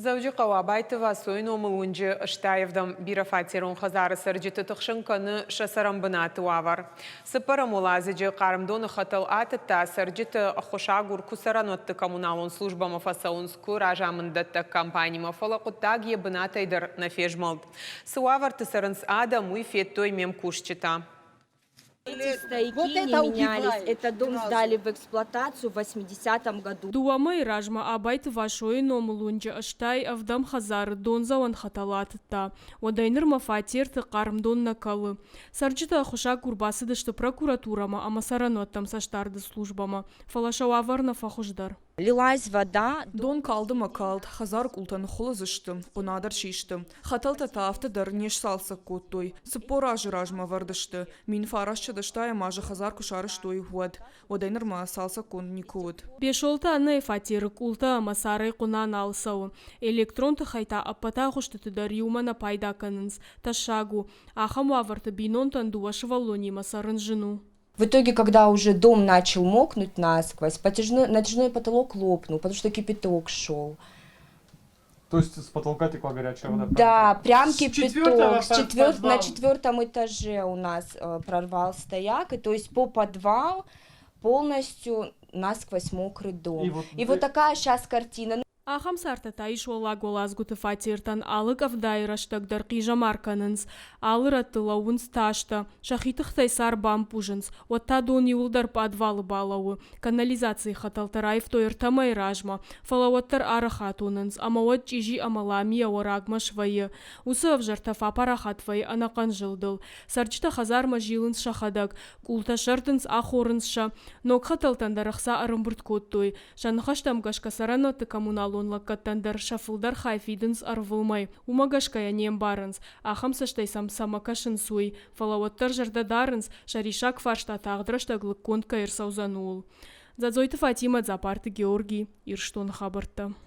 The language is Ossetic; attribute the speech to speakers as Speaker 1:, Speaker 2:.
Speaker 1: Дзӕуджыхъӕуы Абайты Васойы номыл уынджы 87-ӕм бирӕфатерон хӕдзары цӕрджыты тыхсын кӕны сӕ цӕрӕнбынаты уавӕр. Цыппӕрӕм уӕладзыджы хъарм доны хӕтӕл атыдта, цӕрджыты ӕххуысагур куы цӕрӕнуӕтты коммуналон службӕмӕ фӕцӕуынц, куы разамынддӕттӕг компанимӕ, фӕлӕ хъуыддаг йӕ бынатӕй дӕр нӕ фезмӕлд. Цы уавӕрты цӕрынц адӕм, уый федтой ме мкусджытӕ.
Speaker 2: Эти стояки вот не менялись. Этот дом сдали в эксплуатацию в 80-м году.
Speaker 3: Дыууӕ мӕйы размӕ Абайты Васойы номыл уынджы 87-ӕм хӕдзары дондзӕуӕн хӕтӕл атыдта. Уӕдӕй нырмӕ фатерты хъарм дон нӕ кӕлы. Цӕрджытӕ ӕххуысагур бацыдысты прокуратурӕмӕ ӕмӕ цӕрӕнуӕттӕм цӕстдарды службӕмӕ, фӕлӕ сӕ уавӕр нӕ фӕхуыздӕр.
Speaker 2: Лилась вода.
Speaker 4: Дон калд ӕмӕ калд, хӕдзары къултӕ ныххуылыдз сты, хъуына дӕр систы. Хӕтӕлтӕ та афтӕ дӕр не сцалцӕг кодтой. 40 азы размӕ ӕвӕрд сты, 1980 азы хӕдзар куы сарӕзтой, уӕд. Уӕдӕй нырмӕ цалцӕггонд никуы уыд.
Speaker 3: Бесолты Аннӕйы фатеры къултӕ ӕмӕ царӕй хъуына нал цӕуы. Электрон тыхӕй та ӕппӕт агъуыстыты дӕр иумӕ нӕ пайда кӕнынц. Тӕссаг у. Ахӕм уавӕрты бинонтӕн дыууӕ сывӕллонимӕ цӕрын зын у.
Speaker 2: В итоге, когда уже дом начал мокнуть насквозь, натяжной потолок лопнул, потому что кипяток шел.
Speaker 5: То есть с потолка текла горячая вода?
Speaker 2: Да, прям кипяток. С на четвертом этаже у нас прорвал стояк, и то есть по подвал полностью насквозь мокрый дом. И вот такая сейчас картина.
Speaker 3: Ахӕм цартӕ та ис уӕллаг уӕладзгуыты фатертӕн алы къӕвдайы рӕстӕг дӕр хъизӕмар кӕнынц, алы рӕтты лӕууынц тастӕ, сӕхи тыхтӕй цар бампъузынц, уӕд та дон иуылдӕр пъадвалы балӕууы. Канализацийы хӕтӕлтӕ раивтой ӕртӕ мӕйы размӕ, фӕлӕ уӕддӕр арӕх атонынц ӕмӕ уӕд чъизи ӕмӕ ламийӕ уӕрагмӕ свӕййы. Уыцы ӕвзӕр тӕф апарахат вӕййы ӕнӕхъӕн зылдыл. Цӕрджытӕ хӕдзармӕ зилынц сӕхӕдӕг, къултӕ сӕрдынц, ахорынц сӕ. Ног хӕтӕлтӕн дӕр ӕхца ӕрӕмбырд кодтой. Сӕ ныхӕстӕм гӕсгӕ цӕрӕнуӕтты коммуналон лӕггӕдтӕн дӕр сӕ фылдӕр хай фидынц ӕрвылмӕй. Уымӕ гӕсгӕ йӕ не мбарынц, ахӕм цӕстӕй сӕм цӕмӕ кӕсынц, уый, фӕлӕ уӕддӕр зӕрдӕ дарынц, сӕ риссаг фарста тагъд рӕстӕг лыггонд кӕй ӕрцӕудзӕн, ууыл. Дзӕдзойты Фатимӕ, Дзапарты Георги, Ирыстоны хабӕрттӕ.